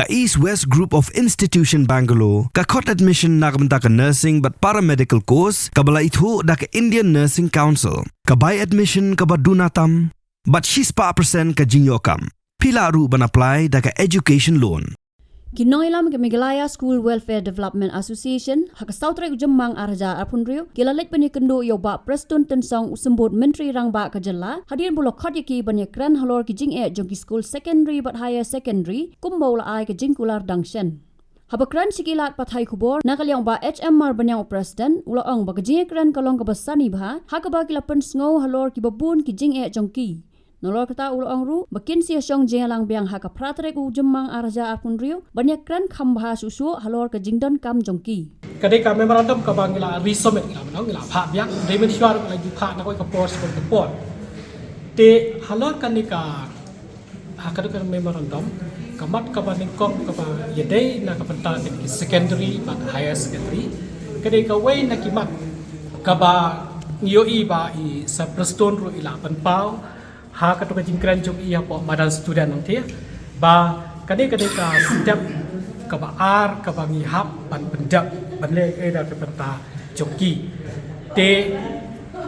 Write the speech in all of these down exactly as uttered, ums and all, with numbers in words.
Ka East West Group of Institution Bangalore ka khot admission na ka bynta ka nursing bad paramedical course kaba la ithuh da ka Indian Nursing Council. Ka bai admission kaba duna tam bad shispah percent ka jingïoh kam. Phi lah ruh ban apply da ka education loan. Ki nongïalam ka Meghalaya School Welfare Development Association ha ka saw tarik u Jymmang ar hajar arphew hynriew ki la leit ban ïakynduh ïa u Bah Prestone Tynsong, u Symbud Myntri Rangbah ka jylla, hadien ba u la khot ïa ki ban ïakren halor ki jingeh jong ki skul secondary bad higher secondary kumba u la ai ka jingkular dang shen. Haba kren sha ki lad pathai khubor na ka liang u Bah H M Marbaniang, u President, u la ong ba ka jingïakren ka long kaba sani bha ha kaba ki la pynsngew halor kiba bun ki jingeh jong ki. Nalor kata u la ong ruh ba kin sa ïashong jingïalang biang ha ka phra tarik u Jymmang ar hajar arphew hynriew ban ïakren kham bha shuh shuh halor ka jingdonkam jong ki. Ka dei ka memorandum kaba ngi la resubmit, ngi la, ngi la phah biang, dei mynshuwa ruh la ju phah na kawei ka por sha kawei ka por. Te halor kane ka, ha, ka dei ka memorandum, ka mat kaba nyngkong kaba ïadei na ka bynta ki secondary bad higher secondary. Ka dei kawei na ki mat kaba ngi ïohi ba i Sir Prestone ruh i la pynpaw ha kato ka jingkren jong i hapoh madan student nangta, ba kane ka dei ka step kaba ar kaba ngi hap ban pyndep ban leh ïa ka bynta jong ki. Te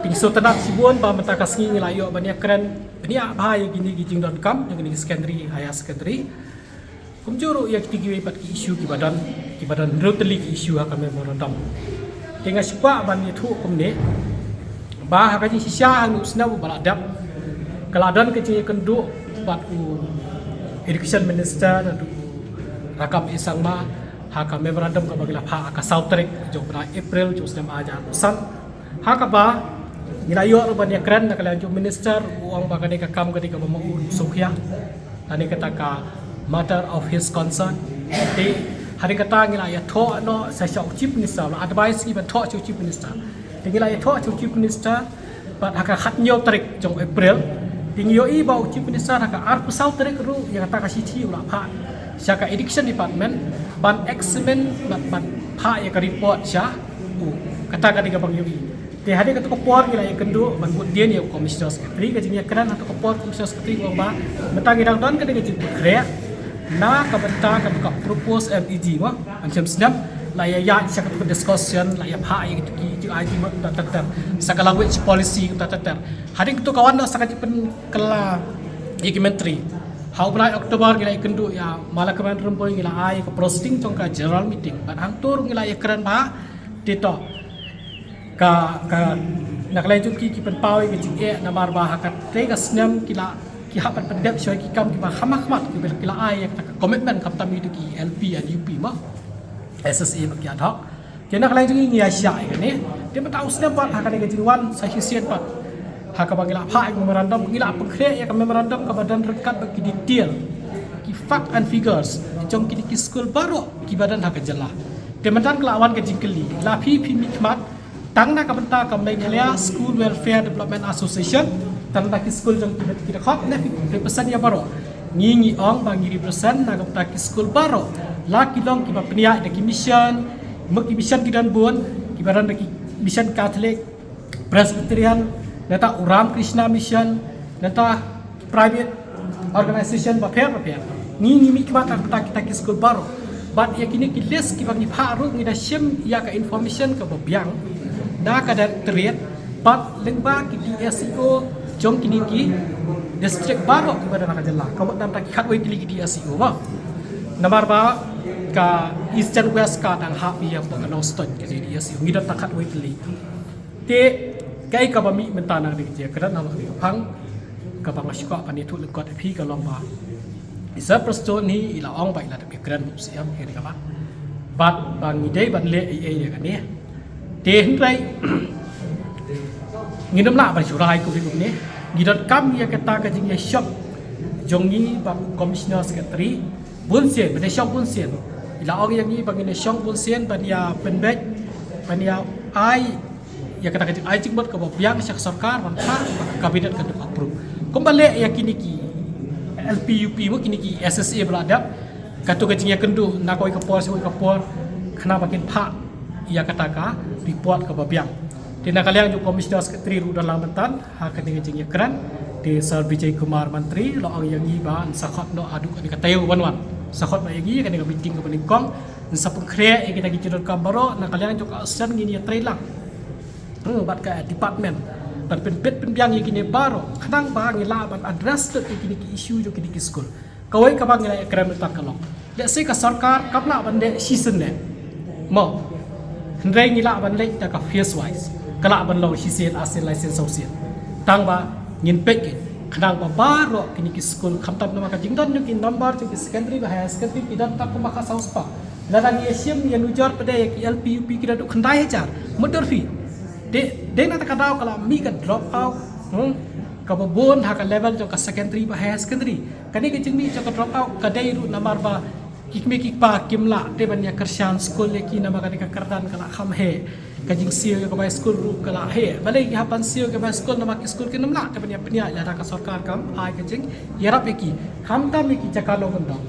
pynshai tang shibun ba mynta ka sngi ngi la ïoh ban ïakren bniah bha ïa kine ki jingdonkam jong kine ki secondary, higher secondary. Kumjuh ruh ïa kito kiwei pat ki issue kiba don, kiba don hynriew tylli ki issue ha ka memorandum. Te nga sngewkwah ban ïathuh kumne ba ha ka jingshisha hangne u snem uba la dep, ka la don ka jingïakynduh bad u Education Minister, naduh u Rakkam A Sangma, ha ka memorandum kaba ngi la phah ha ka saw tarik jong u bnai April jong u snem ar hajar arphew san. Ha kaba ngi la ïoh ruh ban ïakren na ka liang jong u Minister, u ong ba kane ka kam ka dei kaba ma u ruh u sngewkhia. Kane kata ka matter of his concern. Te hadien kata ngi la ïathoh noh sha, sha u Chief Minister, la advice ngi ban thoh sha u Chief Minister. Te ngi la ïathoh sha u Chief Minister bad ha ka khathynñiew tarik jong u April. Te ngi ïohi ba u Chief Minister ha ka arphew saw tarik ruh ïa kata ka shithi u la phah sha ka Education Department ban examine bad ban phah ïa ka report sha u. Kata ka dei kaba ngi ïohi. Te hadien kato ka por ngi la ïakynduh ban bud dien ïa u Commissioner Secretary, ka jingïakren ha kato ka por Commissioner Secretary u ong ba mynta ngi dang don ka dei ka jingpynkhreh na ka bynta kato ka proposed M D G mo, ban shem snem, la ïa ïaid sha kato ka discussion, la ïa phah ïa kito ki jingai jingmut kumta ter ter, sha ka language policy kumta ter ter. Hadien kato ka wan noh sha ka jingpynkylla ïa ki myntri. Ha u bnai October ngi la ïakynduh ïa Malakmane Rymbui, ngi la ai ka proceeding jong ka general meeting. Bad hangto ruh ngi la ïakren bha, te to ka, ka, na ka liang jong ki, ki pynpaw ïa ka jingeh namar ba ha katei ka snem ki la, ki hap ban pyndep shuwa ki kam kiba kham khmat, kiba ki la ai ïa ka commitment khamtam ïa ki L P and U P mo, S S A ba ki ad hoc. Te na ka liang jong ngi ngi ïa shah ïa kane. Te mynta u snem pat ha kane ka jingwan sa shisien pat, ha kaba ngi la phah ïa ka memorandum, ngi la pynkhreh ïa ka memorandum kaba don ryngkat bad ki detail, ki fact and figures jong kine ki skul baroh kiba don ha ka jylla. Te mynta ka la wan ka jingkylli, la phi, phi mihkhmat tang na ka bynta ka Meghalaya School Welfare Development Association, tang na ki skul jong ki, ki dkhot, ne phi represent ïa baroh? Ngi, ngi ong ba ngi represent na ka bynta ki skul baroh, la ki long kiba pynïaid da ki mission, ma ki mission ki don bun, kiba don da ki mission Catholic, Presbyterian, nangta u Ramakrishna Mission, nangta private organization bapher bapher. Ngi, ngi mihkhmat na ka bynta kita ki skul baroh. Bad ïa kine ki list kiba ngi phah ruh ngi da shim ïa ka information kaba biang na ka directorate bad lyngba ki D S E O jong kine ki district baroh kiba don ha ka jylla. Ka mut na ka bynta ki khatwei tylli ki D S E O mo. Namar ba ka Eastern West ka dang hap ïa ka Nongstoiñ ka D S E O. Ngi don tang khatwei tylli. Te kaei kaba mih mynta na ka dei ka jingkren na ka dei ka phang kaba nga shu kwah ban ïathuh lyngkot ïa phi ka long ba i Sir Prestone hi i la ong ba i la dep ïakren bad u C M hi ka ba, bad ba ngi dei ban leh ei ei ïa kane. Te hynrei ngin ym lah ban shu rai kumne kumne. Ngi donkam ïa kata ka jingïashong jong ngi bad u Commissioner Secretary. Bun sien, ban ïashong bun sien. I la ong ïa ngi ba ngin ïashong bun sien ban ïa pynbeit, ban ïa ai ïa kata ka jingai jingmut kaba biang sha ka sorkar ban phah, ba ka cabinet kan dep approve. Kumba leh ïa kine ki L P U P mo, kine ki S S A ba la dep, kato ka jingïakynduh na kawei ka por sha kawei ka por, khnang ba kin phah ïa kata ka report kaba biang. Te na ka liang jong u Commissioner Secretary ruh u don lang mynta ha kane ka jingïakren. Te Sir Vijay Kumar Mantri u la ong ïa ngi ba yn sa khot noh haduh kane ka taïew ban wan. Sa khot ba ïa ngi kane ka meeting kaba nyngkong, ngin sa pynkhreh ïa kita ki jingdonkam baroh, na ka liang jong ka association ngin ïa trei lang, hmm, bad ka department ban pynbit pynbiang ïa kine baroh khnang ba ngin lah ban address lut ïa kine ki issue jong kine ki skul. Kawei kaba ngi la ïa kren mynta ka long, lehse ka sorkar kam lah ban leh shisien leh, mo, hynrei ngi lah ban leh da ka phase wise. Ka lah ban long shisien, arsien, laisien, sawsien. Tang ba ngin peit ki, khnang ba baroh kine ki skul, khamtam namar ka jingdon jong ki number jong ki secondary bad higher secondary ki don tang kumba ka saw spah. Lada ngi ïa shim ïa nujor pat de ïa ki L P, U P ki da duk khyndai hajar mutdur phi. Dei, dei na kata ka daw ka la mih ka drop out, hmm, kaba bun ha ka level jong ka secondary bad higher secondary. Kane ka jingmih jong ka drop out ka dei ruh namar ba ki kmie ki kpa kim lah te ban ïa kyrshan skul ïa ki namar kane ka kyrdan ka la kham heh. Ka jingsiew ïa ka bai skul ruh ka la heh. Balei ki hap ban siew ïa ka bai skul namar ki skul kin ym lah te ban ïa pynïaid lada ka sorkar kam ai ka jingïarap ïa ki. Khamtam ïa ki jaka long kyndong.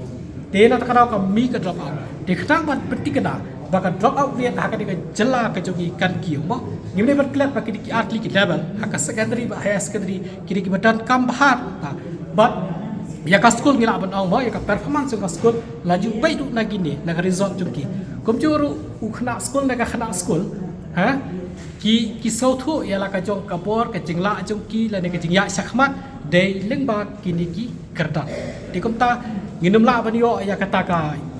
Te na kata ka daw ka mih ka drop out. Te khnang ban pynthikna ba ka drop out rate ha kane ka jylla ka jong ngi kan kiew, mo. Ngim dei ban klet ba kine ki ar tylli ki level, ha ka secondary bad higher secondary, kine kiba donkam bha. Bad ïa ka skul ngi lah ban ong, mo, ïa ka performance jong ka skul la ju beit ruh na kine, na ka result jong ki. Kumjuh ruh u khynnah skul na ka khynnah skul, ha, ki, ki sngewthuh ïa la ka jong ka bor, ka jinglah jong ki lane ka jingïaid shakhmat dei lyngba kine ki kyrdan. Te kumta ngin ym lah ban ïoh ïa kata ka,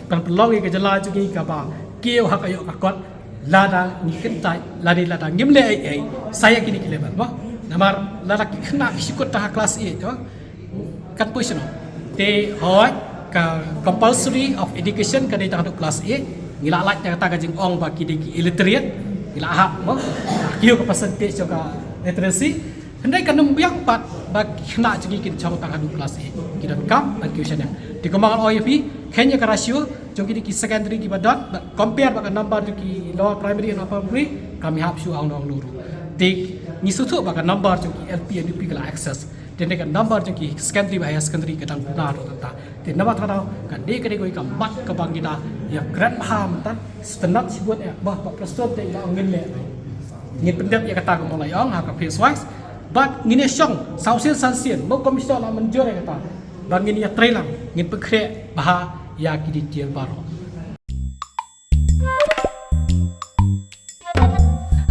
ban pynlong ïa ka jylla jong ngi kaba kiew ha ka ïoh ka kot lada ngi kyntait, lane lada ngim leh ei ei sa ïa kine ki level, mo. Namar lada ki khynnah ki shu kut tang ha class eight, mo, kan poi shano? Te hooid, ka compulsory of education ka dei tang haduh class eight. Ngi lah lait na kata ka jingong ba ki dei ki illiterate, ngi lah hap, mo, kiew ka percentage jong ka literacy. Hynrei kan ym biang pat ba ki khynnah jong ngi kin shong tang haduh class eight, ki donkam ban kiew shaniah. Te kumba ngan ong ïa phi, khein ïa ka ratio jong kine ki secondary kiba don, ba compare bad ka number jong ki lower primary and upper primary, kam ïahap shuh hangno hangno ruh. Te ngi sngewthuh ba ka number jong ki L P and U P ka la excess. Te ne ka number jong ki secondary bad higher secondary ka dang duna ruh tang ta. Te namar kata ka dei, ka dei kawei ka mat kaba ngi da ïa kren bha mynta, sngewtynnat shibun eh, ba, ba Prestone te ïa la ong ngin leh, ngin pyndep ïa kata kumba la ong ha ka phase wise. Bad ngin ïa shong saw sien san sien, mo, Commissioner la mynjur ïa kata. Ba ngin ïa trei lang, ngin pynkhreh bha ïa ki detail baroh.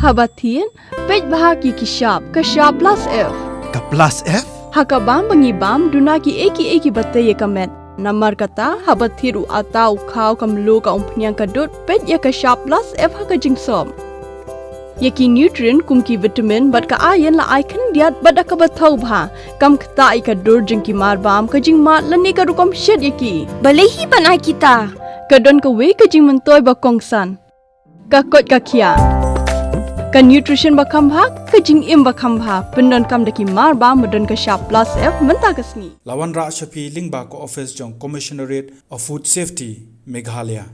Haba thied, peit bha ki ki shap, ka shap plus F. Ka plus F? Ha ka bam ba ngi bam, duna kiei kiei kiba tei ïa ka met. Namar kata, haba thied u atta, u khaw, ka mluh, ka umphniang, ka dud, peit ïa ka shap plus F ha ka jingsop. Ïa ki nutrient kum ki vitamin bad ka iron la ai khyndiat bad da kaba thaw bha. Kam ktah ïa ka dur jong ki marbam, ka jingmad lane ka rukom shet ïa ki. Balei hi ban ai kita? Ka don kawei ka jingmyntoi ba kongsan. Ka koit ka khiah. Ka nutrition ba kham bha, ka jingim ba kham bha. Pyndonkam da ki marbam ba don ka shap plus F mynta ka sngi. La wanrah sha phi lyngba ka office jong Commissionerate of Food Safety, Meghalaya.